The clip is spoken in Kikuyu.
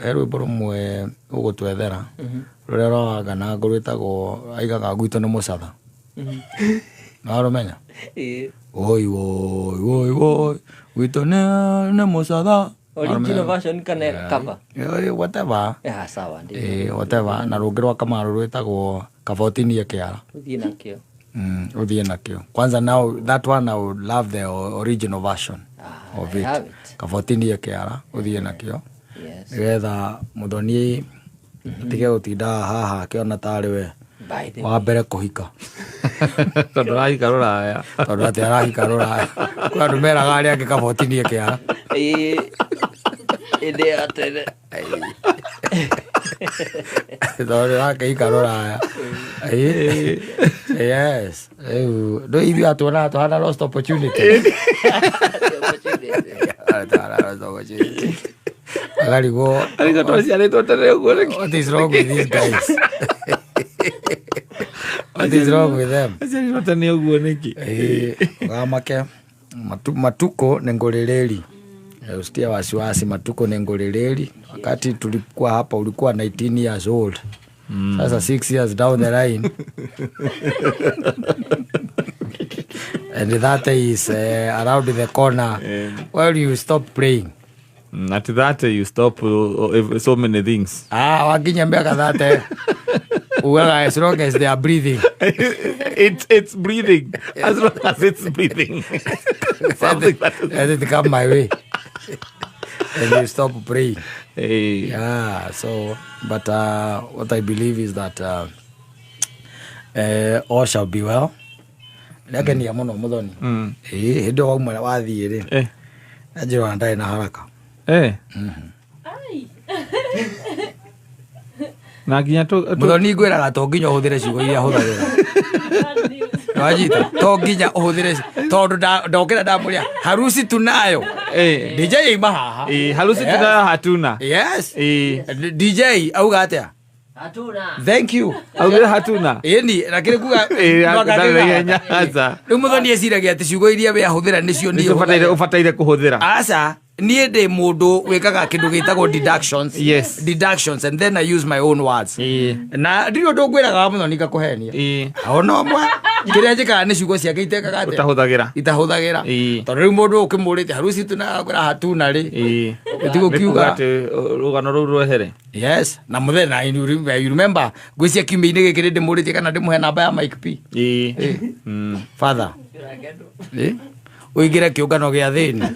He rwĩmbo rũmwe ũgũtwethera rũrĩa rwa na rwĩtagwo aigaga gwitũ nĩ mũcatha. Narũmenya? Ĩĩ. Oi woi woi woi gwitũ nĩ mũcatha. Original version kana cover? Whatever. Ah, sawa, ndio. Whatever. Na rũngĩ rwa Kamaru rwĩtagwo Kabotinie Kĩara. Ũthiĩ nakĩo. Ũthiĩ nakĩo. Kwanza now that one I would love the original version Ah, of I it. have it. Kabotinie Kĩara ũthiĩ nakĩo. Yes. Nĩgetha Mũthoni atige gũtinda haha akĩona tarĩ we By the wa mbere kũhika. Tondũ arahika rũraya. Tondũ atĩ arahika rũraya. Kwĩ andũ meraga arĩa angĩ kabotinie kĩara. Ĩĩ. Ĩndĩ ya tene. Tondũ arakĩhika rũraya. Ĩĩ. Yes. Rĩu ndũ ithuĩ atuonaga tũhana lost opportunity. Tũhana lost opportunity. Agarigwo. Ariko twaciarĩtwo tene ũguo nĩkĩ? What is wrong with these guys? What is wrong with them? Aciarirwo tene ũguo nĩkĩ? Ũgamake matuko ni ngũrĩrĩri. Usitie wasiwasi, matuko ni ngũrĩrĩri. Wakati tulikuwa hapa ulikuwa 19 years old. Sasa 6 years down the line. And that is around the corner. Well, you stop praying. At that you stop so many things. Ah, wakinya miaka 30. Ugaga as long as they are breathing. It's breathing. As long as it's breathing. Something that is... Let it come my way. And you stop praying. Hey. Yeah, so, but what I believe is that all shall be well. Ndakenia mũno Mũthoni. Ĩĩ, hĩndĩ ĩyo wauma wathiĩ rĩ, anjĩra ndarĩ na haraka. Ai. Na nginya Mũthoni ngwĩraga to nginya ũhũthĩre ciugo iria hũthagĩra. Bad news. Wanyita, to nginya ũhũthĩre tondũ ndokĩra ndamũria harusi tunayo. DJ ima haha. Harusi tunayo hatuna. Yes. DJ auga atĩa? Hatuna. Thank you. Augire hatuna. Ĩni, lakini kuga Ndarĩ na ihenya, aca. Rĩu Mũthoni eciragia atĩ ciugo iria we ahũthĩra nĩcio niĩ Nĩcio hũthagĩra. ũbataire kũhũthĩra. Aca, niĩ ndĩ mũndũ wĩkaga kĩndũ gĩtagwo deductions. Deductions and then I use my own words. Na ndirĩ ũndũ ngwĩraga wa Mũthoni ngakũhenia. Ona ũmwe kĩrĩa njĩkaga nĩ ciugo ciake itekaga atĩa? Ũtahũthagĩra. Itahũthagĩra. Tondũ rĩu mũndũ ũkĩmũrĩte harusi tunakwĩra hatuna rĩ. Ĩtigũkiuga. Nĩ kuga atĩ rũgano rũu rwehere. Yes, na mũthenya you remember ngwĩcia kiumia-inĩ gĩkĩ nĩ ndĩmũrĩtie kana ndĩmũhe namba ya Mike P. Father. Ũingĩre kĩũngano gĩa thĩni.